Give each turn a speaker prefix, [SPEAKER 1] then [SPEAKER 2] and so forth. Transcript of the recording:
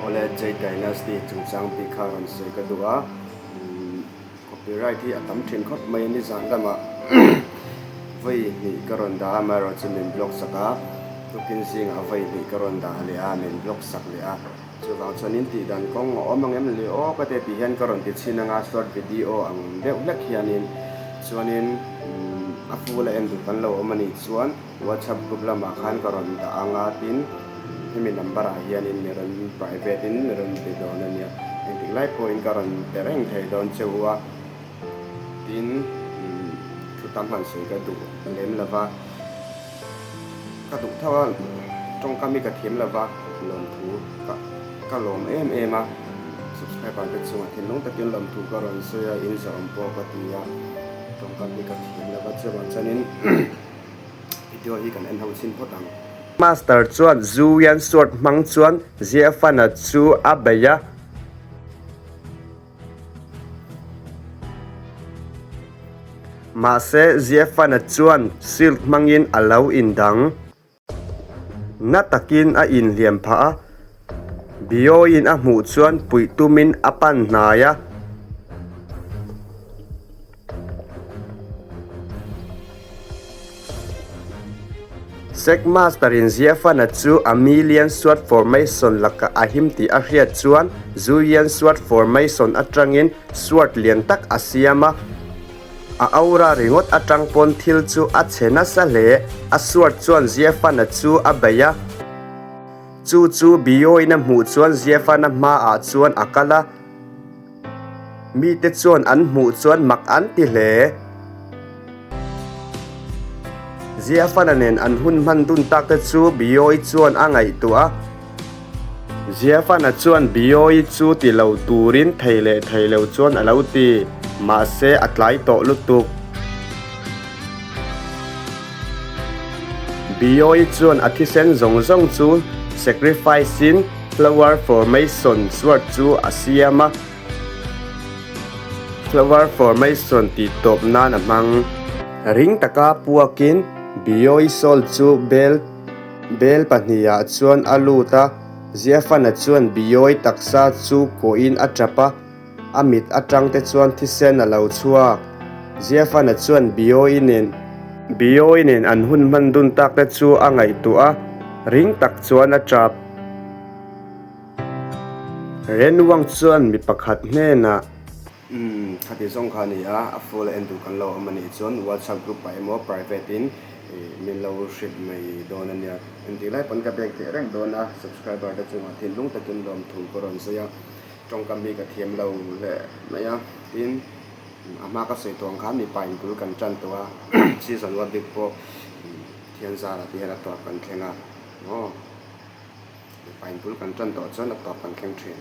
[SPEAKER 1] Awle Jade Dynasty chungchang bik kha rawn sawi ka duh a, copyright hi a tam thin khawp mai a nizan lamah vawi hnih ka rawn dah a amaherawh chu min block sak a, tukin zingah vawi hnih ka rawn dah leh a min block sak leh a. Chuvang chuanin tih dan kawng a awm ang em le aw ka te tih hian ka rawn ti chhin anga short video ang deuh hlek hianin chuanin a full a en duh kan lo awm a nih chuan whatsapp group lamah khan ka rawn dah anga tin hemi number ah hianin mi rawn private in mi rawn ti dawn a nia engtik lai pawhin ka rawn pe reng thei dawn che u a tin thu tam han sawi ka duh lem lova. Ka duh tho a, tawngkam hi ka thiam lo va, lawmthu ka ka lawm em em a, subscriber te chungah thinlung takin lawmthu ka rawn sawi a, in zawm pawh ka ti a, tawngkam hi ka thiam lo va, chuvang chuanin video hi kan en ho chhin phawt ang.
[SPEAKER 2] Master chuan Zuian sword hmang chuan Ziafana chu a bei a. Mahse, Ziafana chuan shield hmangin a lo indang. Na takin a inhliam phah a, Biawiin a hmuh chuan puih tumin a pan hnai a. Sec Master-in Ziafana chu Amelian Sword Formation lakah a him tih a hriat chuan Zuian Sword Formation atangin sword lian tak a siam a. A aura ringawt atang pawn thil chu a chhe nasa hle. A sword chuan Ziafana chu a bei a. Chu chu Biawiin a hmuh chuan Ziafana hmaah chuan a kal a. Mite chuan an hmuh chuan mak an ti hle. Ziafana nen an hun hman dun tak te chu Biawi chuan a ngaihtuah a. Ziafana chuan Biawi chu ti lo turin thei leh thei lo chuan a lo ti, mahse a tlai tawh lutuk. Biawi chuan a thisen zawng zawng chu sacrifice-in Flower Formation sword chu a siam a, Flower Formation tih tawp nan a hmang. Ring taka puakin Biawi Soul chu bel bel pahnihah chuan a lut a, Ziafana chuan Biawi taksa chu kawhin a tap a, A mit atang te chuan thisen a lo chhuak. Ziafana chuan Biawi nen Biawi nen an hun hman dun tak te chu a ngaihtuah a, ring tak chuan a tap. Renwang chuan mi pakhat hnenah.
[SPEAKER 1] Umm, khati zawng kha a ni a, a full a en duh kan lo awm a nih chuan WhatsApp group ah emaw private in min lo hrilh mai dawn a nia. Engtik lai pawn ka bek teh reng dawn a, subscriber te chungah thinlung takin lawmthu ka rawn sawi a. Tawngkam hi ka thiam lo hle mai a, tin a hma ka sawi tawh ang khan mipa in bul kan tan tawh a, season one bik pawh thian zara te hian a tawp kan thleng a, aw mipa in bul kan tan tawh chuan a tawp kan thleng thin.